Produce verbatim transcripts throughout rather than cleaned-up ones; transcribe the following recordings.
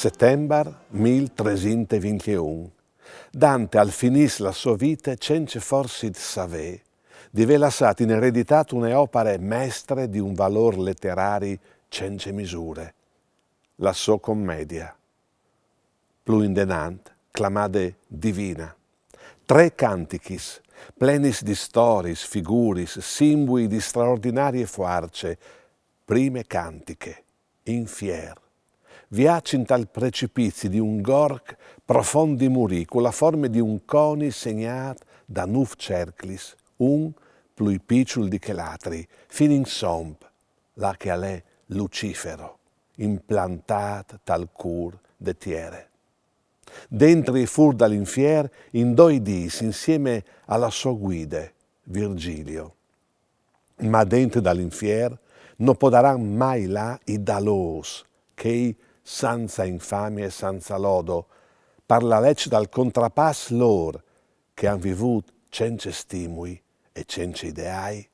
Setembar mil tresinte e vincjeun. Dante al finìs la sô vite cence forsit savê di vê lassât in ereditât une opare mestre di un valôr leterari cence misure, la sô Commedia, plui indenant clamade Divina. Trê cantichis, plenis di storiis, figuris, simbui di straordinarie fuarce. Prime cantiche, Infier. Viaç intal precipizi di un gorc profont di murî, cu la forme di un coni segnât da nûf cerclis, un plui piçul di chel altri, fin in somp, là che al è Lucifero, implantât tal cûr de tiere. Dentri e fûr dal infier in doi dîs insieme a la sô guide, Virgilio. Ma dentri dal infier no podaran mai lâ i dalôrs, chei sanza infamie e sanza lodo, par la leç dal contrapàs lôr, che a àn vivût cence stimui e cence ideâi,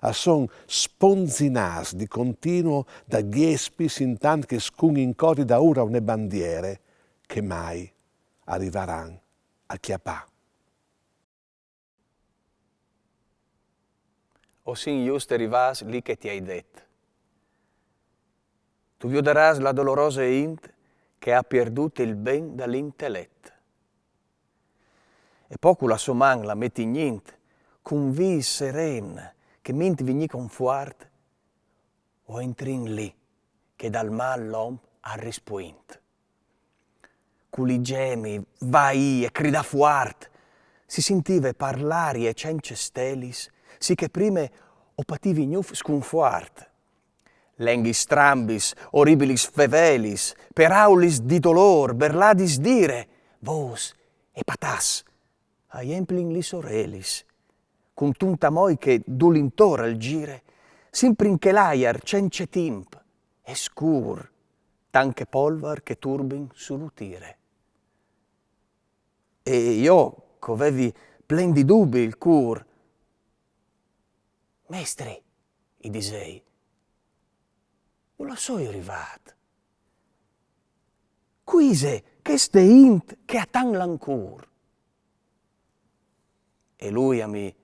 a son sponzinâts di continuo da gjespis intant che scugnin cori daûr a une bandiere che mai a rivaran a cjapâ. O sin juste rivâts li che ti ai det. Tu viodarâs la dolorose int che e à pierdût il ben dal intelet. E po cu la sô man la met in int, cun vîs seren che mi int vignî confuart, o intrìn li che dal mâl l'om al rispuint. Cu li gemi, vaî e cridâ fuart, si sintive par l'arie cence stelis, sì che prime o pativi gnûf scunfuart. Lenghis strambis, oribilis fevelis, peraulis di dolôr, berladis d'ire, vôs e patàs, a jemplin lis orelis, cun tunt amoi che dulintor al gire, simpri in chel aiar cence timp e scûr, tant che polvar che turbin su lu tire. E jo, che o vevi plen di dubi il cûr: «Mestri», i disei, «dulà soi rivât? Cui ise cheste int che à tant lancûr?» E lui a mi: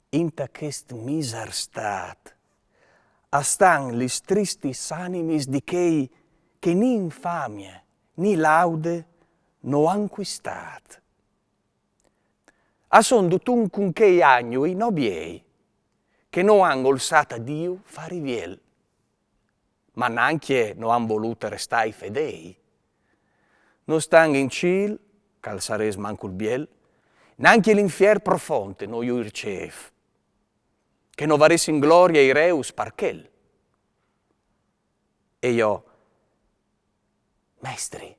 «Int a chest misar stât a stan lis tristis animis di chei che ni infamie ni laude no àn cuistât. A son dutun cun chei agnui nobiei, che no àn olsât a Diu fâ riviel, ma nancje no àn volût restâi fedei. No stan in cîl, che al sarès mancul biel, nancje l'infier profont no ju ricêf, che no varessin glorie ai reus par chel.» E jo: «Mestri,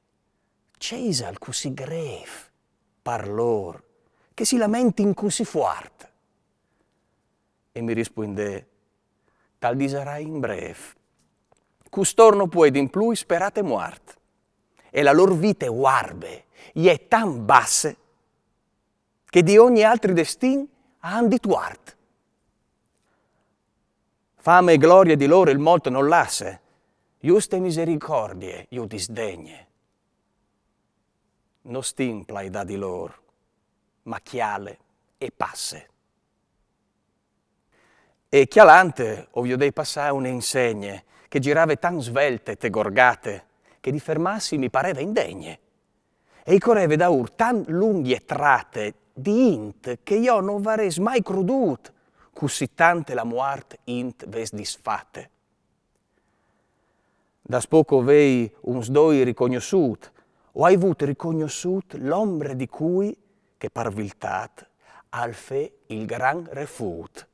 ce isal cussì grêf par lôr che si lamentin cussì fuart?» E mi rispuindè: «Tal disarai in brêf. Custor no puedin plui sperâ te muart. E la lôr vite uarbe e je tant basse che di ogni altri destin a àn di tuart. Fame e glorie di lôr il mont nol lasse, juste misericordie ju disdegne. No stin plaidâ di lôr, ma cjale e passe.» E cjalant o viodei passâ une insegne che e girave tant svelte te gorgate, che di fermâsi mi pareve indegne. E i coreve daûr tant lungje trate di int che jo no varès mai crodût cussì tante la muart int ves disfate. Daspò che o vei uns doi ricognossût, o ai vût ricognossût l'ombre di cui che par viltât al fè il gran refût.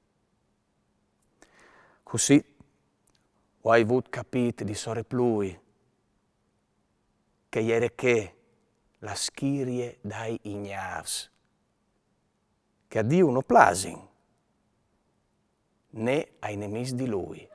Cussì o ai vût capît di sore plui che e jere chê la schirie dai ignâfs, che a Diu no plasin, né ai nemîs di lui.